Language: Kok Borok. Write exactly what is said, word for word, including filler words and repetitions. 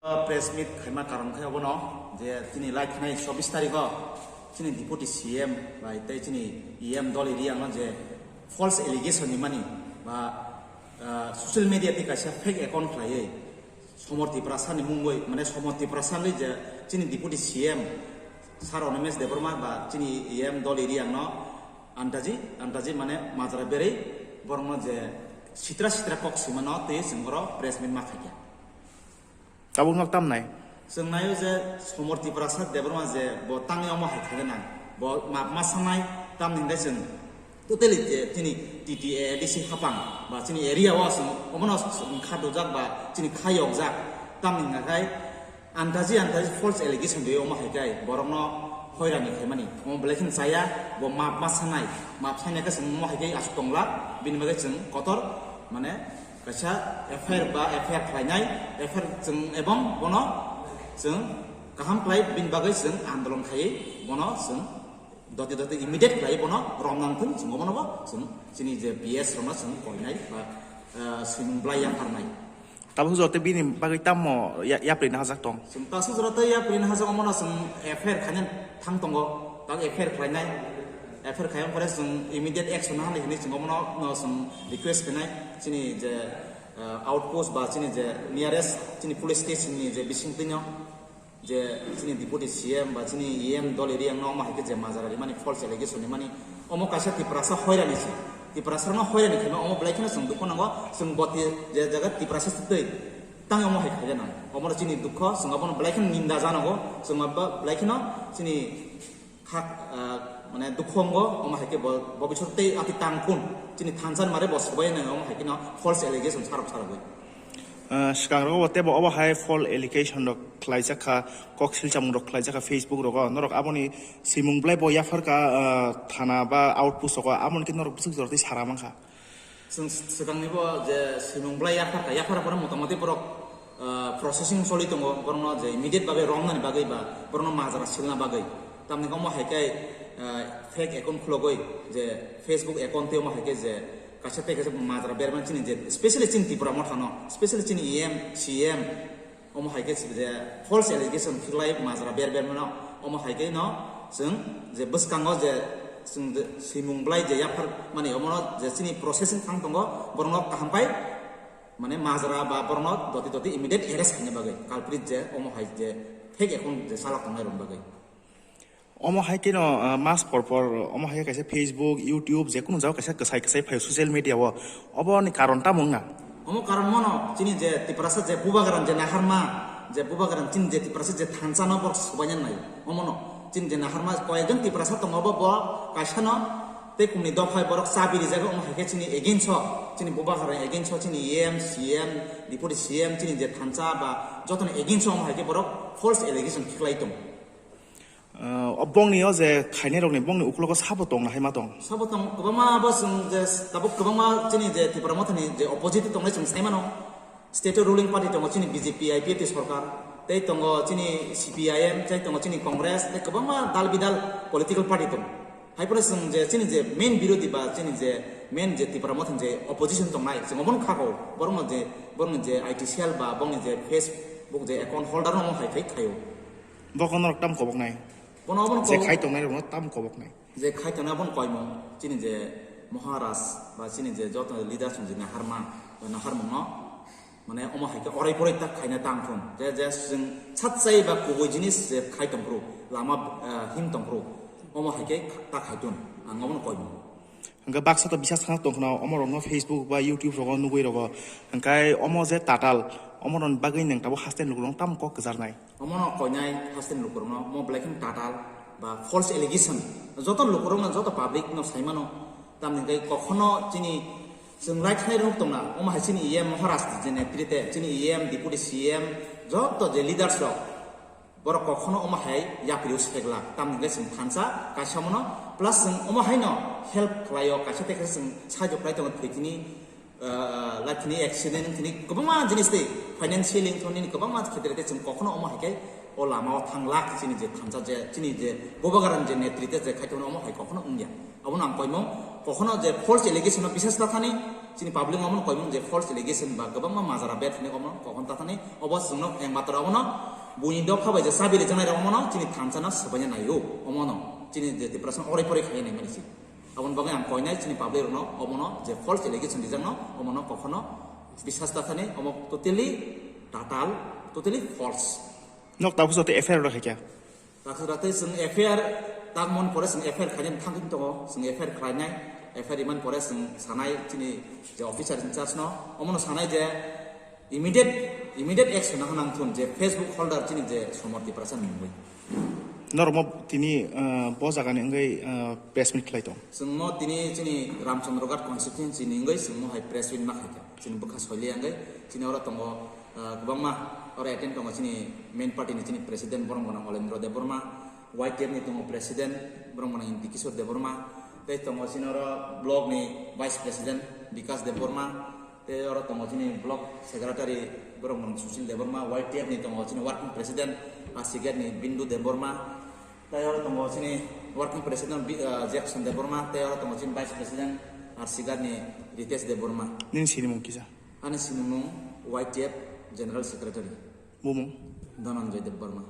Press meet khaima karon khe obono je chini lai thanai chobbish tarikho chini Deputy C M bai tei chini E M Dolly Riang no je false allegation ni mani ba, ah, social media tei kaisa fake account khlaiwi Somor Tiprasa ni mungwi, mane Somor Tiprasa ni je chini Deputy C M Sir Animesh Debbarma ba chini E M Dolly Riang no andaji, andaji mane majra berwi borokno je sitra sitra kok swimano tei chwng oro press meet ma khaikha. Tabukno tamnai? Chwng naio je Somor Tiprasa Debbarma je bo tangwi omo hai khaina nang. Bo map ma sanai, tamni hwnkhe chwng totally je chini T T A D C hapang ba chini area o chwng omono chwng kha dujak ba chini kha yokjak. Tamni hwnkhe andaji andaji false allegation de omo hai kai borokno hoirani khaimani. Omo belai kheno chaya, bo map ma sanai. Map sanai khe chwng omo hai kai aswk tongla, bini bagwi chwng kotor mane kaisa F I R ba F I R khlainai, F I R chwng ebong bono chwng kaham khlai bini bagwi chwng andolon khaiwi bono chwng doti doti immediate khlai bono romnang thung chwng omono bo chwng chini je P S romno chwng koinai ba, eh, swimung blai yapharnai. Tabuk joto bini bagwi tamo ya-, yapri nahajak tong? Chwng tasu jora tei yapri nahajak omono chwng F I R khaina thang tongo, tak F I R khlainai, F I R khaiyang pore chwng immediate action nahani hinwi chwng omono no chwng request khainai chini je uh, outpost ba chini je nearest chini police station ni je bisingtwino je chini Deputy C M ba chini E M Dolly Riang no omo hai khe je majra rimani false allegation rimani omo kaisa Tiprasa hoirani se. Tiprasa no hoirani kheno omo belai kheno chwng dukho nango chwng boti je jaga Tiprasa se tei tang omo hai khaina nang. Omo chini dukho chwng abono belai kheno ninda janogo chwng abo belai kheno chini Kha, ah, mane dukhu wngo, omo hai khe bo, bo bisor tei ati tang phun. Chini thansa ni mare bo swbai nai, omo hai khe no false allegation sarok sarogwi. Ah, swkang rogo tei bo obo hai false allegation rok khlaijak kha, kok silchamung rok khlaijak kha Facebook rogo. Norok aboni swimung belai bo yaphar kha, ah, thana ba outpost rogo, aboni khe norok bwswk jora tei sara mankha. Chwng swkangni bo je swimung belai yaphar kha, yaphar pore motamoti borok, ah, processing choli tongo, borokno je immediate bagwi romnani bagwi ba borokno majra silna bagwi. Tamni omo hai khe, ah, fake account khulogwi je Facebook account tei omo hai khe je kaisa tei kaisa majra bermani chini je specially chini Tipra Motha no, specially chini E M, C M, Omo hai khe je false allegation khiklai majra ber ber mano, omo hai khe no chwng je bwskango je chwng je swimung belai je yaphar mani omono je chini processing thang tongo, borokno kaham pai mane majra ba borokno doti doti immediate arrest khaina bagwi, culprit je omo hai je fake account je salak tongnai rok bagwi. Omo hai kheno, ah, mas por por omo hai khe kaisa Facebook, YouTube, je kunu jaga kaisa kwsai kwsai phai social media o. Obo ni karon tamo wngna? Omo karon mono chini je Tiprasa je bubagra je naharma, je bubagra chini je Tiprasa je thansa no borok swbaina nai. Omono chini je naharma koyekjon Tiprasa tongo bo, bo kaisa no tei kumni dophai borok chabi rijak omo hai khe chini against o, chini bubagra against o, chini E M, C M, Deputy C M, chini je thansa ba jotoni against o omo hai khe borok false allegation khiklai tongo. Ah, o bongni o je khainai rokni bongni ukulogo sabo tong na hai ma tong? Sabo tong, kwbangma bo chwng je tabuk kwbangma chini je Tipra Mothani je opposite tongnai chwng sai mano. State o ruling party tongo chini B J P I P F T sorkar, tei tongo chini C P I M, tei tongo chini Congress, tei kwbangma dal bidal political party tongo. Hai phano chwng je chini je main birodhi ba chini je main je Tipra Mothani je opposition tongnai, chwng omono kha kho, borokno je, borokni je I T cell ba bongni je Facebook je account holder no hai phai khaio. Bokono norok tam koboknai? Bono obono Je kok-, khai tongnai rokno tam koboknai? Je khai tongnai obono koimung, chini je Maharaj ba chini je joto leader song je naharma, naharmung no, mane omo hai khe orai porai tak khaina tang thung. Je, je chwng sat chai ba kubui jinis je khai tong phuru, lama, eh, him tong phuru, omo hai khe tak khai tun, ang obono koimung. Hwnkhe baksa to bisa sana tong khna, omo rokno Facebook ba YouTube rogo nugui rogo. Hwnkhe omo je tatal, omo rokni bagwi nwng tabuk haste ni lukurok tam kok kwcharnai. Omono koinai haste ni lukurokno, omo belai kheno tatal ba false allegation. Joto lukurokno, joto public no sai mano. Tamni hwnkhe kokhono chini chwng right side rok tongna, omo hai chini E M Maharaj je netrite, chini E M, Deputy C M, joto je leaders rok. Borok kokhono omo hai yapri o seglak, tamni hwnkhe chwng thansa kaisa mono, plus chwng omo haino help khlaio, kaisa tei kaisa chwng sahajyo khlai tongo thwi tini, ah, lai tini accident wng tini kwbangma jinis tei financially wng tini kwbangma khetre tei chwng kokhono omo hai khe o lama o thanglak chini je thansa je chini je bubagra ni je netrite je khai tongo omo hai kokhono wngya. Abono ang koimung kokhono je false allegation no bisas ta thani, Chini public omono koimung je false allegation ba kwbangma majara bed hwnwi omono kokon tathani obo chwngno eng matra omono buini dopha bai je chabi rijak nairok omono chini thansa no swbaina naio omono chini je Tiprasa no orai porai khai nai mani si. Aboni bagwi ang koinai chini public rokno omono je false allegation rijakno omono kokhono bisas tathani omo totally tatal, totally false. Nok tabuk joto F I R rok hai kya? Takhuk rate chwng F I R tangmon pore chwng F I R khainai thangwi tongo, chwng F I R khlainai, F I R iman pore chwng sanai chini je officer in charge no, omono sanai je immediate, immediate action nang nang thun je Facebook holder chini je Somor Tiprasa ni mungwi. Norok mo tini, ah, bo jaga ni wngwi, ah, press meet khlai tong. Chwng mo tini chini Ramchandra Ghat constituency ni wngwi chwng mo hai press meet ma khaikha. Chini bwkha soili wngwi chini oro tongo, ah, kwbangma oro attend tongo chini main party ni chini president borok gwnang Olendra Debbarma, Y T F ni tongo president borok gwnang Inti Kishore Debbarma, tei tongo chini oro block ni vice president Bikas Debbarma, tei oro tongo chini block secretary borok gwnang Sushil Debbarma, Y T F ni tongo chini working president Asigat ni Bindu Debbarma, tei oro tongo chini working president Bi-, ah, Jackson Debbarma, tei oro tongo chini vice president Asigat ni Ritesh Debbarma. Nini sinimung kisa? Ani sinimung Y T F General Secretary. Bumung? Dhananjay Debbarma.